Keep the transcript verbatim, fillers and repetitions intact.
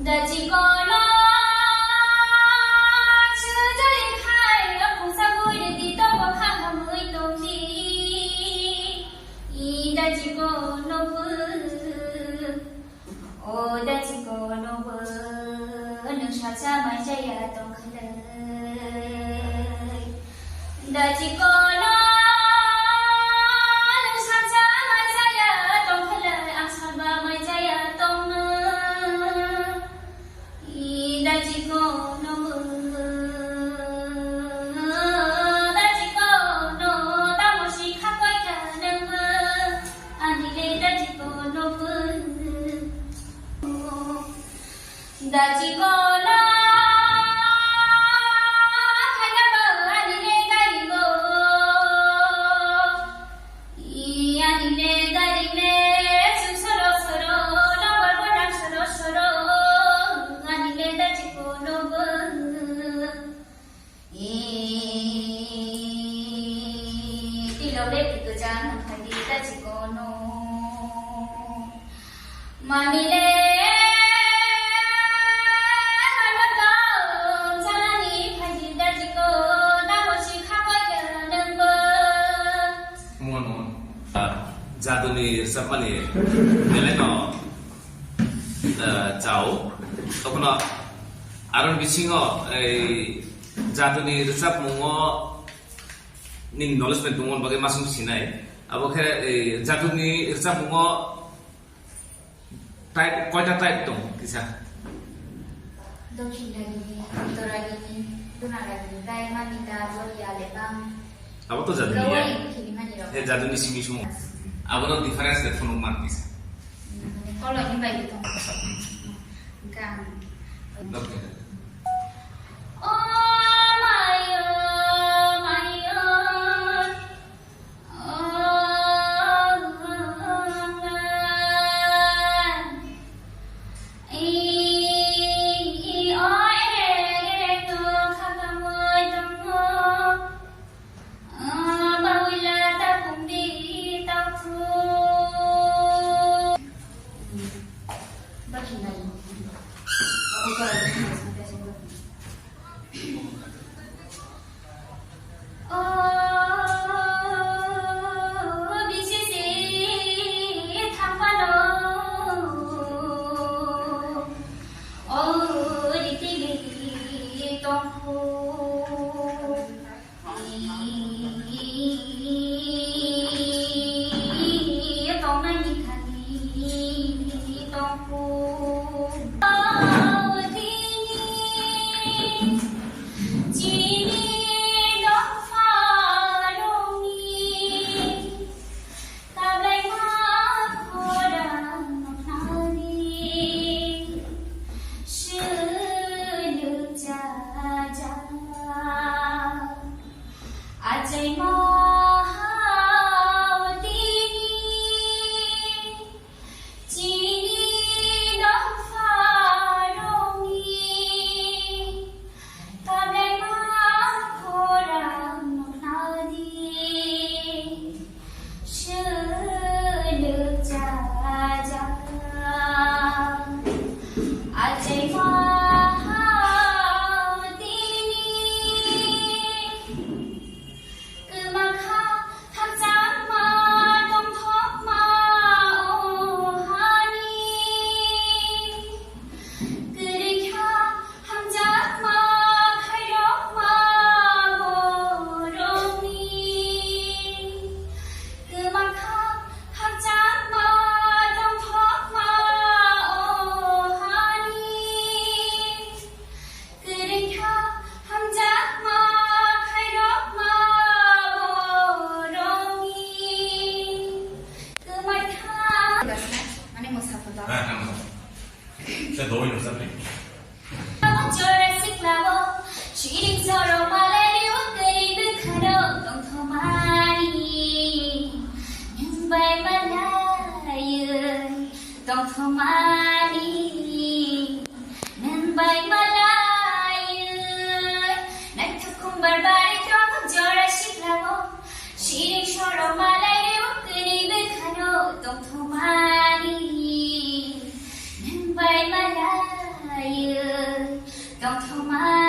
Dachikono sujali khai, apungsa buini di tobo kha hamui tongdi. I dachikono bu, o dachikono bu, nwng sacha mai jaya tong khalai. Dachikono nwng sacha mai jaya tong khalai, ang salba mai jaya tongno. I dachikono, dachikono, tamo si khakoi kha nwngbo, ani le dachikono bo. Dachikono, khaina bo, ani le gari bo. I ani le gari le, sum soro soro, nobor bodam soro soro, ani le dachikono bo. I tilo le pito jan phai di dachikono. Mami le, mami le, janani phai di dachiko, namo si khakoi kha nwngbo. Mon, mon. Ah, jaduni rwchapmani belai no, ah, chao. Tokno aron bisingo ei jaduni rwchapmungo nini knowledge bai tongmani bagwi masung sinai. Abo khe ei jaduni rwchapmungo type, koita type tong kisa? Dokhin ragini, Uttor ragini, Duna ragini, tai Mamita, Boria, Lepang. Abo to jaduni ya. Gawai khini mani rok. He jaduni simi sumo. Abo no difference de phunuk man kisa. Hmm, mane kolo ni bai tong. Gang. Dokhin. O mayo, mayo. O, bisi se thangphano, o, riti riti tongphu. Achai mahau tini chini dongpharoni kablai ma khorang nadi. Sulu jaja, achai mahau tini. Kwmakha hamjakma tongthokma o hani. Kwrwikha hamjakma khairokma borokni. Kwmakha hamjakma tongthokma o hani. Kwrwikha hamjakma khairokma borokni. Kwmaikha. Mane mosa photo. Heh, heh, mosa. Se doi no sabi. Jora siklao, siring soro malai o kwrwi bwkhano tongthomani. Nwng bai malai o tongthomani. Nwng bai malai o, naithok khumbar bai tongo jora siklao. Siring soro malai o kwrwi bwkhano tongthomani. Tongthokma